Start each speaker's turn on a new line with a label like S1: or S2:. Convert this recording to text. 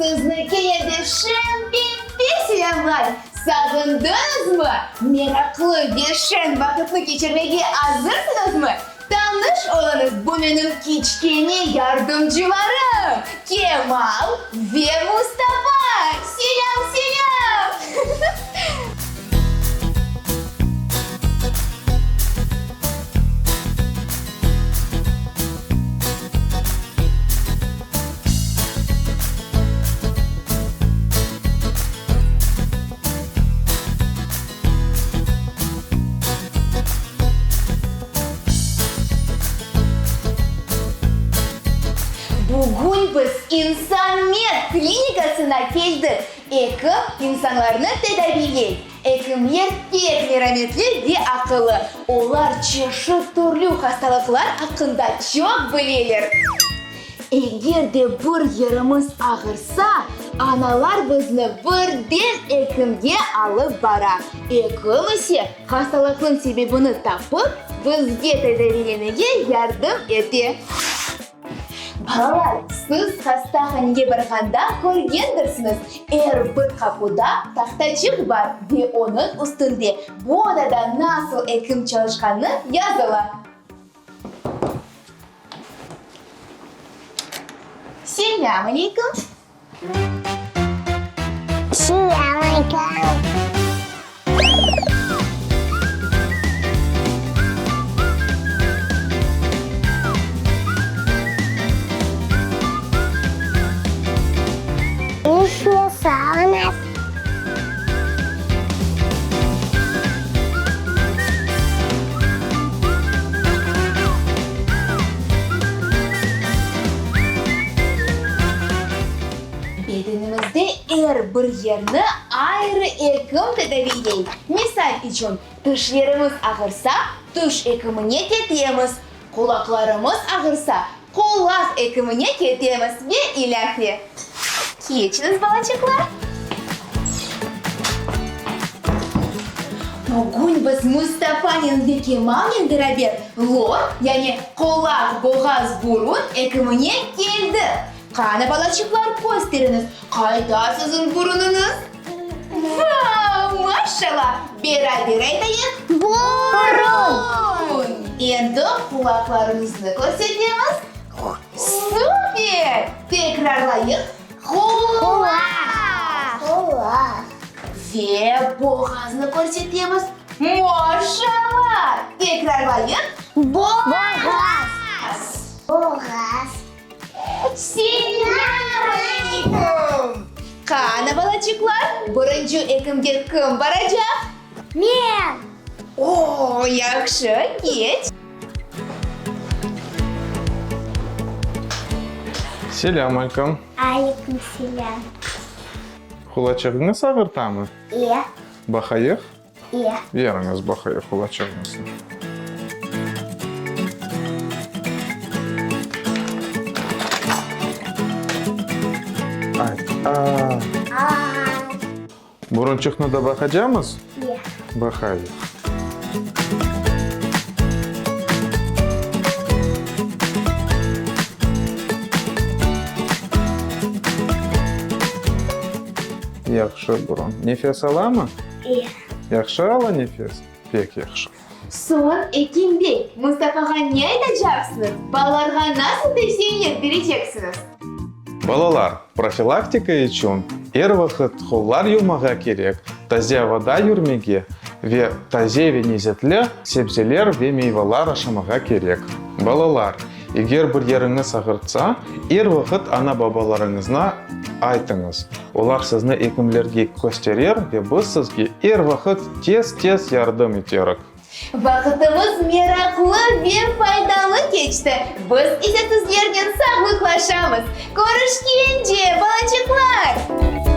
S1: Sizni kene de Şen-Pembe selâmlay! Sağındıñızmı? Meraqlı ve şen vaqıtnı keçirmege azırsıñızmı? Tanış oluñız, bu menim kiçkene yardımcılarım, Kemal ve Mustafa! Selâm, selâm! Bugün biz İnsanmed klinikasına keldik. Ekim insanlarnı tedaviyley. Ekimler pek merametli ve aqıllı. Olar çeşit türlü hastalıqlar aqqında çoq bileler. Eger de bir yerimiz ağırsa, analar bizni birden ekimge alıp bara. Ekim ise hastalıqnıñ sebebini tapıp, bizge tedaviylemege yardım ete. Balalar, siz hastahanege barğanda körgendirsiñiz, er bir qapuda tahtaçıq bar ve onıñ üstünde bu odada nasıl ekim çalışqanı yazıla. Selâm aleyküm!
S2: Selâm aleyküm! Nefes alıñız.
S1: Bedenimizde er bir yerni ayrı ekim tedaviyley. Misal içün, tişlerimiz ağırsa, tiş ekimine ketemiz, qulaqlarımız ağırsa, qulaq ekimine ketemiz ve ilâhre. Keçiñiz, balaçıqlar! Bugün biz Mustafanen ve Kemalnen beraber lor, yani qulaq, boğaz, burun ekimine keldik. Qana, balaçıqlar, kösteriñiz, qayda siziñ burunıñız? Vau, maşşala! Beraber aytayıq, Burun! Endi qulaqlarımıznı kösteremiz. Super! Tekrarlayıq, Qulaq!
S2: Qulaq!
S1: Ve boğaznı körsetemiz. Maşşala! Tekrarlayıq, Boğaz!
S2: Boğaz!
S1: Selâm aleyküm! Qana, balaçıqlar, birinci ekimge kim baracaq?
S2: Men!
S1: O, yahşı, keç!
S3: Selâm aleyküm!
S2: Aleyküm selâm!
S3: Qulaçığıñız ağırtamı?
S2: E.
S3: Baqayıq?
S2: E.
S3: Beriñiz, baqayıq qulaçığıñıznı. Ay, a.
S2: A.
S3: Burunçıqnı da baqacamız?
S2: E.
S3: Baqayıq. Yahşı burun. Nefes alamı?
S2: E.
S3: Yahşı ala nefes? Pek yahşı.
S1: Soñ, Ekim bey, Mustafağa ne aytacaqsıñız? Balalarğa nasıl tevsiyeler bereceksiñiz?
S3: Balalar, profilaktika içün er vaqıt qollar yuvmağa kerek, taze avada yürmege ve taze ve nezetli sebzeler ve meyvalar aşamağa kerek. Balalar, eger bir yeriñiz ağırtsa, er vaqıt ana-babalarıñızna aytıñız. Olar sizni ekimlerge kösterer ve biz sizge er vaqıt tez-tez yardım eterik.
S1: Vaqıtımız meraqlı ve faydalı keçti. Biz ise sizlernen sağlıqlaşamız. Körüşkence, balaçıqlar!